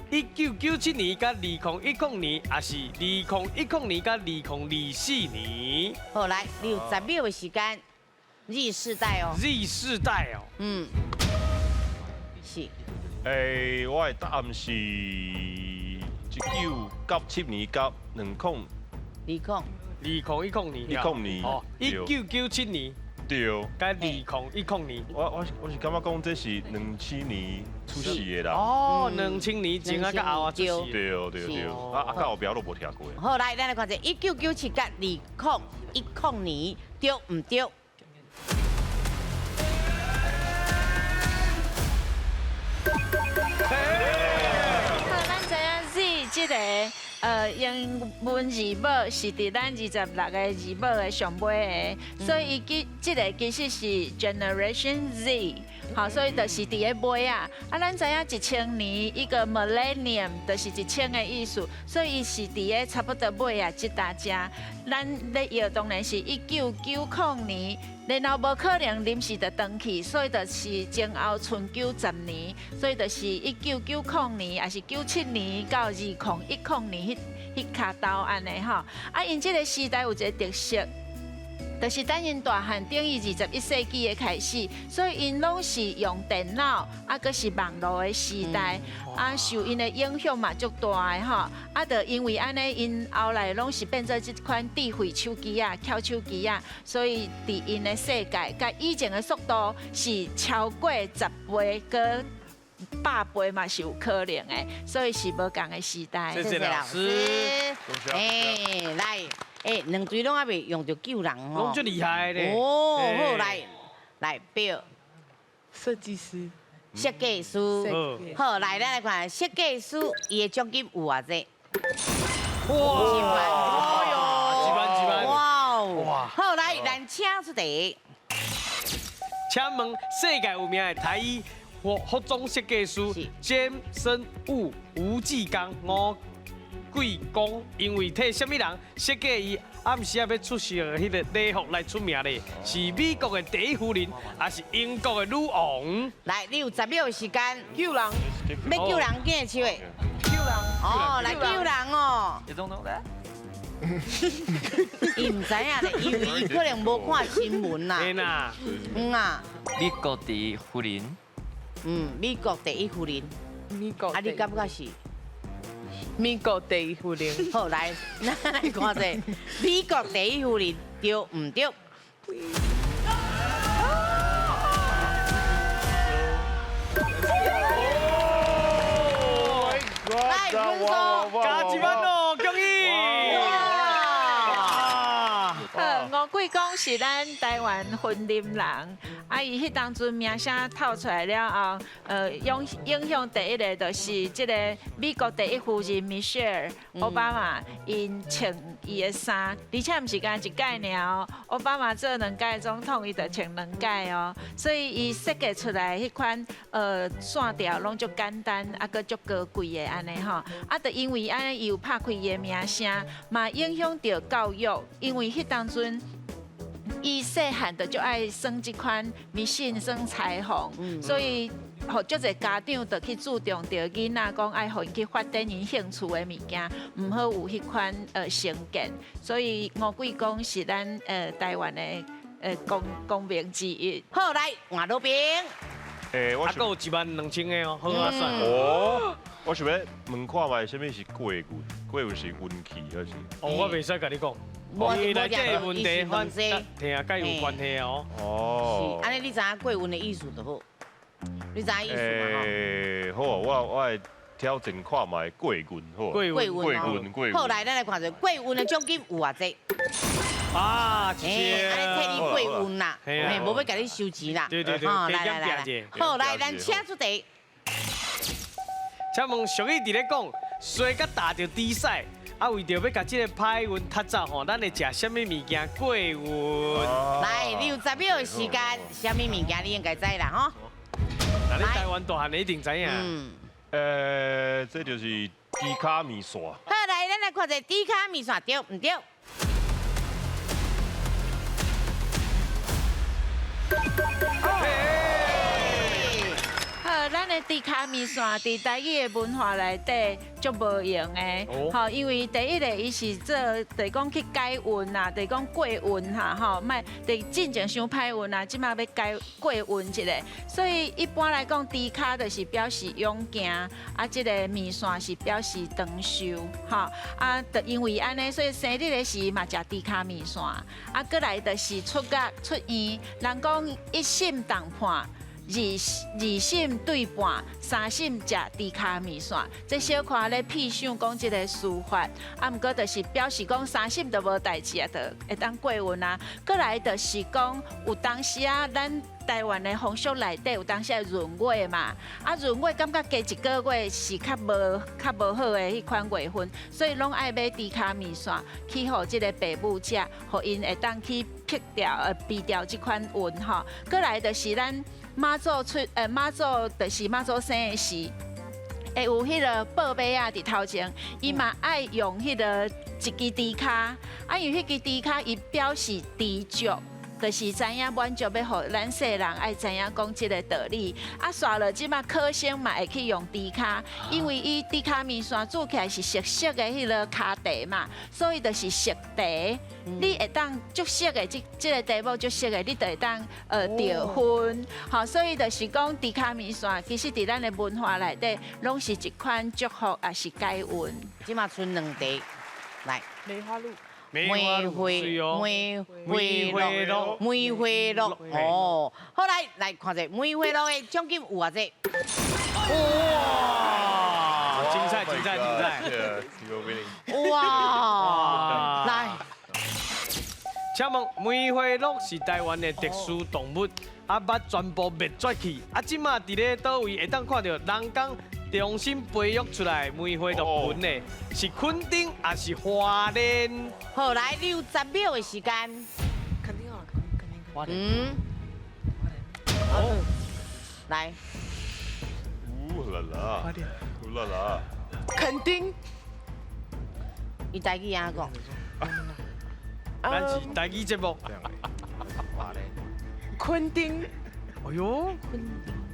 1997年佮2010年，抑是2010年佮2024年？好，来，你有10秒的时间。Z 世代哦。 Z 世代哦。嗯。是。我的答案是1997年佮两空。二空。 2010年。 10年。哦，1997年。对。佮2010年。我是感觉讲这是2000年出世的啦。哦，2000年前啊，佮后啊出世。对对对，啊，到后壁都无听过。好，来，咱来看一下，1997佮2010年，对毋对？好，咱知影 Z 这个英文字母是伫咱26个字母的上尾的，所以伊其这个其实是 Generation Z，好，所以就是伫个尾啊。啊，咱知影1000年一个 Millennium 就是1000的意思，所以伊是伫个差不多尾啊这搭遮。咱咧摇当然是1990年。然后无可能临时就转去，所以就是前后春秋10年，所以就是1990年，抑是97年到2010年彼跤兜按呢吼。啊，𪜶这个时代有一个特色，就是等𪜶大汉等于21世纪的开始，所以𪜶拢是用电脑，啊，阁是网路的时代，啊，受𪜶的影响嘛足大的吼。啊，就因为按呢，𪜶后来拢是变做这款智慧手机啊、巧手机啊，所以伫𪜶的世界，佮以前的速度是超过10倍，阁100倍嘛是有可能的，所以是无仝的时代。谢谢老师。来。两队拢还袂用著救人吼，拢足厉害咧。哦，好，来，来表。设计师。设计师。好，来，咱来看设计师，伊的奖金有偌济？哇！哎呦，几万几万。哇哦！哇！好，来，咱请出题。请问世界有名的台语服装设计师詹森吴吴志刚吴贵公，因为替啥物人设计伊暗时仔欲出席的彼个礼服来出名咧？是美国的第一夫人，抑是英国的女王？来，你有10秒的时间。救人。欲救人，举手的。救人。哦，来救人哦。你总统来。伊毋知影咧，因为伊可能无看新闻啦。嘿啦。嗯啊。美国第一夫人。嗯，美国第一夫人。美国。啊，你感觉是？美国第一夫人。好，来，咱来看一下，美国第一夫人对毋对？来，分数加一万哦，恭喜！好，吴贵公是咱台湾云林人，啊，伊彼当阵名声透出来了后，影影响第一个就是这个美国第一夫人米歇尔奥巴马，𪜶穿伊的衫，而且毋是干焦一届尔哦，奥巴马做两届总统，伊就穿两届哦，所以伊设计出来彼款线条拢足简单，啊，阁足高贵的按呢吼，啊，就因为按呢伊有拍开伊的名声，嘛影响著教育，因为彼当阵。伊细汉就足爱耍这款迷信耍裁缝，所以予足济家长就去注重著囡仔讲爱予𪜶去发展𪜶兴趣的物件，毋好有彼款成见。所以吴贵公是咱台湾的公公民之一。好，来换路边。欸，我啊，阁有12000个哦，好啊算。哦，我想欲问看觅，啥物是过运？过运是运气还是？哦，我袂使共你讲。伊内底的问题，反正听佮有关系哦。哦。是，按呢你知影过运的意思就好。你知影意思嘛？欸，好，我会挑战看觅过运，好。过运，过运，过运。好，来，咱来看一下过运的奖金有偌济。啊，欸，按呢替你过运啦，嘿，无欲共你收钱啦。对对对，来来来来，好，来，咱请出题。请问俗语伫咧讲，衰甲踏著猪屎。啊，为著欲共这个歹运踢走吼，咱会食啥物物件过运？来，你有10秒的时间，啥物物件你应该知啦吼。那你台湾大汉的一定知影。嗯。这就是猪跤面线。好，来，咱来看一下猪跤面线对毋对？好，咱的猪跤面线伫台语的文化内底足无用的，吼，因为第一个伊是做，就是讲去解运啦，就是讲过运哈，吼，莫，就是进前伤歹运啊，这马欲解过运一下，所以一般来讲，猪跤就是表示勇健，啊，这个面线是表示长寿，吼，啊，就因为按呢，所以生日的时嘛食猪跤面线，啊，阁来就是出狱出院，人讲一审重判。二审对半，三审食猪跤面线，这小可咧辟想讲这个司法，啊，毋过就是表示讲三审就无代志啊，就会当过运啊。阁来就是讲有当时啊，咱台湾的风俗内底有当时会閏月嘛，啊，閏月感觉加一个月是较无好的彼款月份，所以拢爱买猪跤面线去予这个爸母食，予𪜶会当去辟掉避掉这款运吼。阁来就是咱。妈祖出，妈祖就是妈祖生的时，会有彼个报马仔伫头前，伊嘛爱用彼个一支猪跤，啊，因为彼支猪跤伊表示知足。就是知影满足，欲予咱世人爱知影讲这个道理。啊，煞落这马考生嘛会去用猪跤，因为伊猪跤面线煮起来是熟熟的彼个跤茶嘛，所以就是熟茶。你会当足熟的这这个题目足熟的，你就会当得分。好，所以就是讲猪跤面线，其实伫咱的文化内底，拢是一款祝福，也是解运。这马剩两题，来。梅花鹿。梅花梅花鹿，梅花鹿，哦，好，来来看一下梅花鹿的奖金有偌济？哇，精彩精彩精彩！哇，来，请问梅花鹿是台湾的特殊动物，啊，捌全部灭绝去，啊，这马伫咧佗位会当看到人工重新培育出来梅花鹿群的，是垦丁还是花莲？好，来，你有10秒的时间。肯定啊，肯定。嗯。好，来。呜啦啦，呜啦啦。垦丁。伊台语按怎讲？咱是台语节目。垦丁。哎呦。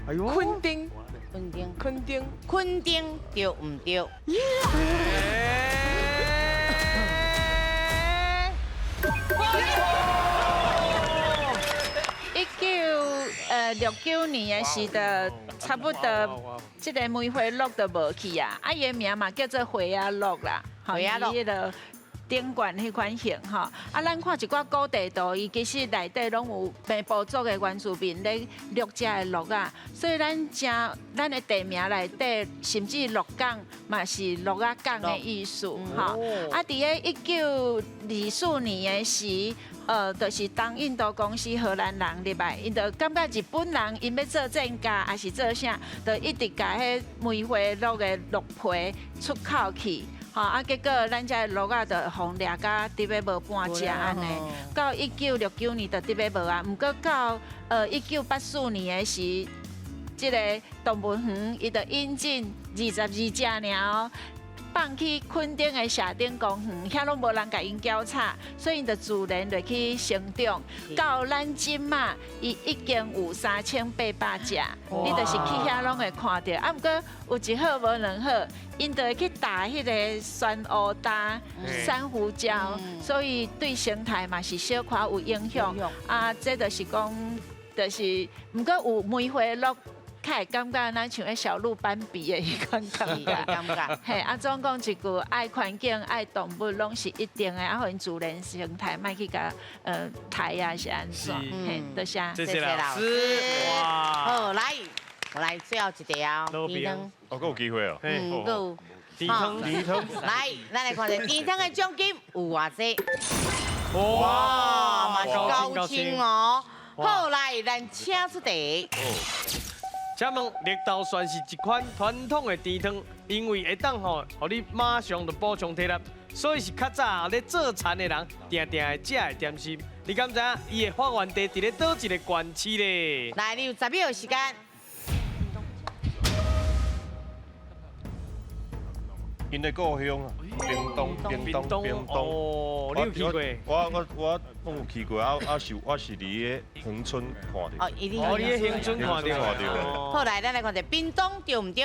哎呦。垦丁。垦丁，垦丁，垦丁，对毋对？ 1969年的时阵，差不多这个梅花鹿就无去啊，啊，伊的名嘛叫做花仔鹿啦，花仔鹿。彼个顶悬彼款型吼。啊，咱看一寡古地图，伊其实内底拢有平埔族的原住民咧猎食的鹿仔，所以咱正咱的地名内底，甚至鹿港嘛是鹿仔港的意思吼。啊，伫咧1924年的时，就是东印度公司荷兰人入来，𪜶就感觉日本人𪜶欲做战甲，抑是做啥，就一直共彼梅花鹿的鹿皮出口去。吼啊！结果咱遮的鹿仔就予掠甲得欲无半只按呢。到1969年就得欲无啊。毋过到1984年的时，这个动物园伊就引进22只尔哦，放去垦丁的社顶公园，遐拢无人共𪜶交叉，所以𪜶就自然落去成长。到咱这马，伊已经有3800只，你就是去遐拢会看著。啊，毋过有一好无两好，𪜶就会去踏彼个珊瑚礁、珊瑚礁，所以对生态嘛是小可有影响。啊，这就是讲，就是，毋过有梅花鹿。较会感觉咱像彼小鹿斑比的彼款感觉，感觉。嘿，啊，总讲一句，爱环境、爱动物，拢是一定的，啊，予𪜶自然生态，莫去共刣啊，是按怎？嘿，多谢。谢谢老师。哇。好，来，我来最后一条。甜汤。哦，阁有机会哦。嗯，阁有。甜汤，甜汤。来，咱来看一下甜汤的奖金有偌济？哇，嘛是9000哦。好，来，咱请出题。请问绿豆蒜是一款传统的甜汤，因为会当吼，予你马上就补充体力，所以是较早咧做田的人定定会食的点心。你敢知影伊的发源地伫咧佗一个县市咧？来，你有10秒时间。𪜶的故乡啊，屏东，屏东，屏东。哦，你有去过？我拢有去过，啊啊是我是伫个恒春看著。哦，伊伫哦，你伫恒春看著。好，来，咱来看一下屏东对毋对？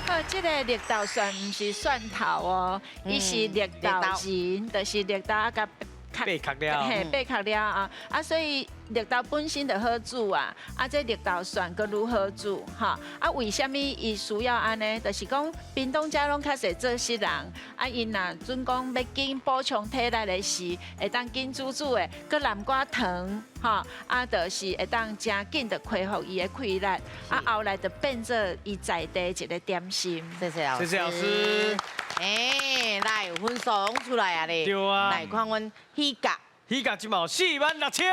好，这个绿豆蒜毋是蒜头哦，伊是绿豆仁，就是绿豆啊，共掰壳了，嘿，掰壳了啊，啊，所以绿豆本身就好煮啊，啊，这绿豆蒜阁愈好煮，哈，啊，为啥物伊需要按呢？就是讲屏东遮拢较济做穡人，啊，𪜶若准讲欲紧补充体力的时，会当紧煮煮的，阁南瓜糖，哈，啊，就是会当诚紧就恢复伊的气力，啊，后来就变做伊在地一个点心。谢谢老师。谢谢老师。哎，来分数拢出来啊咧！对啊。来看阮喜甲，喜甲这嘛46000。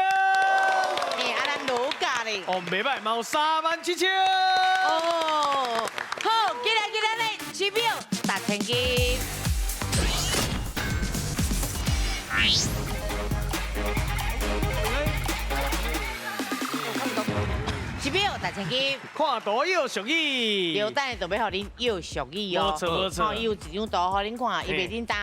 哎，啊咱罗家咧。哦，袂䆀，嘛有37000。哦，好，进来进来咧，7秒达千金。7秒达千金，看图要俗语。对，等下就欲予恁要俗语哦。无错无错。伊有一张图予恁看，伊袂叮当，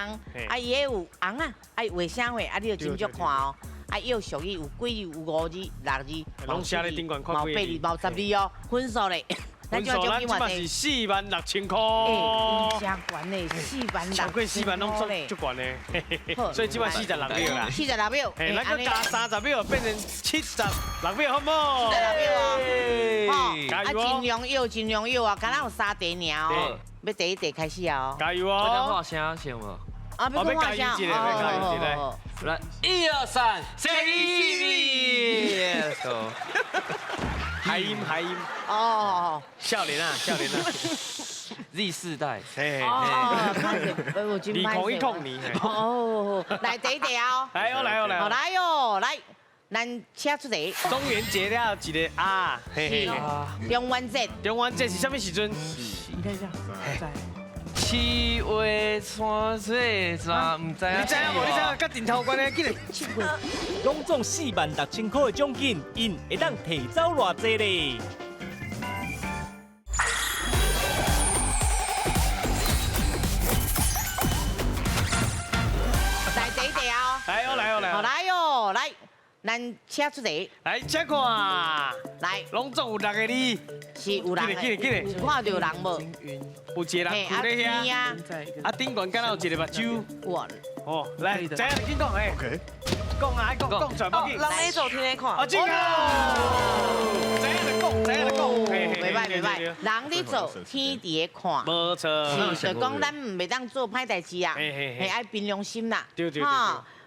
啊伊彼有红仔，啊伊画啥货，啊你就斟酌看哦。啊要俗语有几字？有5字、6字，拢写咧顶悬，嘛有8字，嘛有10字哦。分数咧，咱这嘛是46000箍。哎，真悬嘞，46000。超过4万拢足足悬的，所以这摆46秒啦。46秒。嘿，咱阁加30秒，变成76秒，好无？76秒哦。加油哦！啊，尽量摇，尽量摇啊，敢若有3题尔哦。欲第一题开始啊！加油哦！我想画声先无。啊，欲画声。加油一下，来，1、2、3，四、五。海音，海音。哦。少年啊，少年啊。 Z 世代。哦，2010年。哦，来第一题哦。来哦，来哦，来哦。来哦，来，咱请出题。中元节了一个啊，嘿嘿。中元节。中元节是啥物时阵？你看一下，在。 7月三岁，怎毋知影？你知影无？你知影？佮顶头关的，紧来。拢总46000箍的奖金，𪜶会当提走偌济咧？来第一题哦！来哦，来哦，来哦！来哦，来，咱请出题。来，请看。来，拢总有6个字。是有人。紧来，紧来，有看著人无？有一个人跪咧遐。啊，顶悬敢若有一个目睭。哇！哦，来，知影就紧讲，哎。讲啊，爱讲，讲出来，无紧。人咧做天咧看。啊，真啊！知影就讲，知影就讲。嘿嘿。袂歹袂歹，人咧做，天伫咧看。無錯。是，就講咱毋袂當做歹代誌啊，係愛憑良心啦。對對對。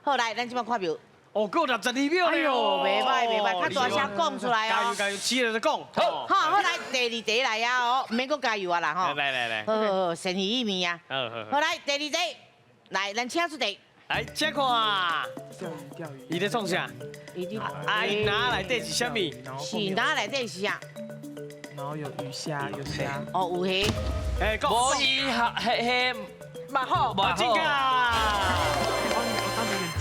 好來，咱這擺看表。哦，閣有62秒哎喲，袂歹袂歹，較大聲講出來哦。加油加油，起來就講。好，好來，第二題來啊哦，毋免閣加油啊啦吼。來來來。好好好，善意意面啊。好好。好來，第二題，來，咱請出題。來，請看。釣魚釣魚。伊咧創啥？伊咧。啊，伊拿內底是啥物？是拿內底是啥？然後有魚蝦，有蝦。哦，有蝦。哎，無伊哈嘿嘿，馬好。馬進啊！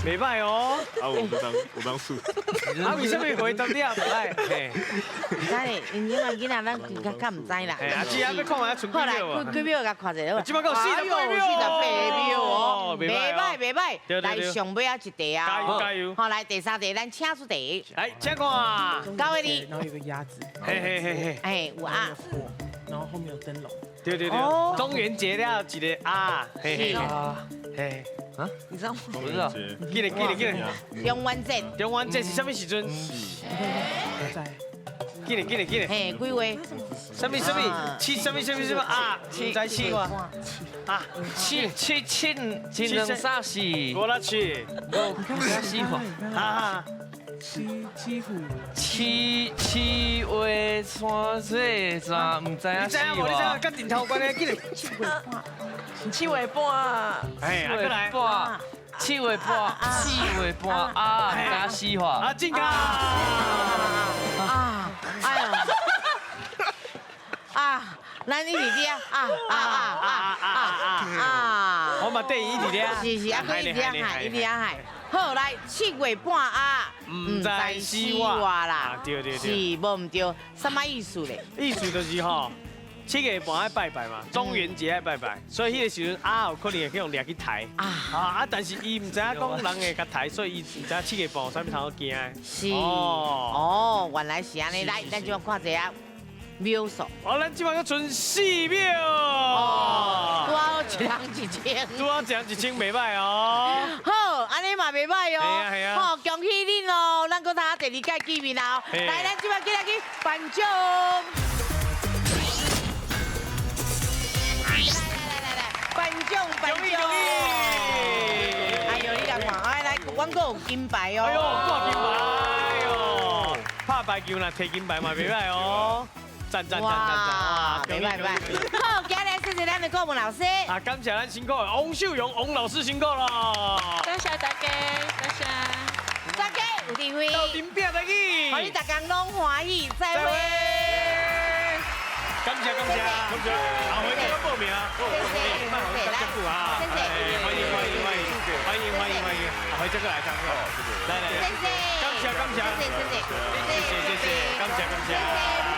袂歹哦。啊，我當數。啊，為什麼回答你也袂歹？嘿。毋知咧，因這個囡仔咱較較毋知啦。啊，這還欲看覓，賰幾秒？幾秒共看者。這擺閣48秒哦，袂歹袂歹。來上尾仔一題啊！加油加油！好，來第三題，咱請出題。來，請看。9個字。然後有個鴨子。嘿嘿嘿嘿。哎，有鴨。然後後面有燈籠。對對對。中元節了一個鴨。嘿嘿嘿。啊？你知道嗎？不知道。記得記得記得。中元節。中元節是啥物時陣？記得記得記得。嘿，幾月？啥物啥物？七啥物啥物啥物啊？七在七哇？啊，七七七七兩三四。五六七。五四啊。七七虎。七七月三岁，怎唔知影？你知影無？你知影？佮顶头关的，记得。7月半。7月半。哎，過來。半。7月半，4月半啊，加四話。啊，進啊！啊，哎呦！啊，咱一直伫啊啊啊啊啊啊！我嘛缀伊一直咧。是是，啊，閣一直咧喊，一直咧喊。好，來7月半啊，毋知死活啦。對對對。是，無毋對，啥物意思咧？意思就是吼。7月半愛拜拜嘛，中元節愛拜拜，所以彼個時陣鴨有可能會去予掠去刣啊啊！但是伊毋知影講人會共刣，所以伊毋知影7月半有啥物通好驚的。是哦，原來是按呢。來，咱這擺看一下秒數。哦，咱這擺閣賰4秒。哦，拄好一人1000。拄好一人1000，袂歹哦。好，按呢嘛袂歹哦。係啊係啊。好，恭喜恁哦，咱閣通第二屆見面啦。來，咱這擺進來去頒獎。頒獎，頒獎！哎呦，你來看，哎來，阮閣有金牌哦！哎呦，掛金牌哦！拍排球若提金牌嘛袂歹哦！讚讚讚讚讚！哇，袂歹袂歹。好，今日謝謝咱的顧問老師。啊，感謝咱辛苦的王秀蓉王老師辛苦咯！多謝大家，多謝。大家有智慧，鬥陣拼台語，予你逐工攏歡喜，再會。感謝感謝感謝，後回再報名啊！謝謝，謝謝，歡迎歡迎歡迎歡迎歡迎歡迎，後回再過來參加，來來，謝謝，感謝感謝，謝謝謝謝，謝謝謝謝，感謝感謝。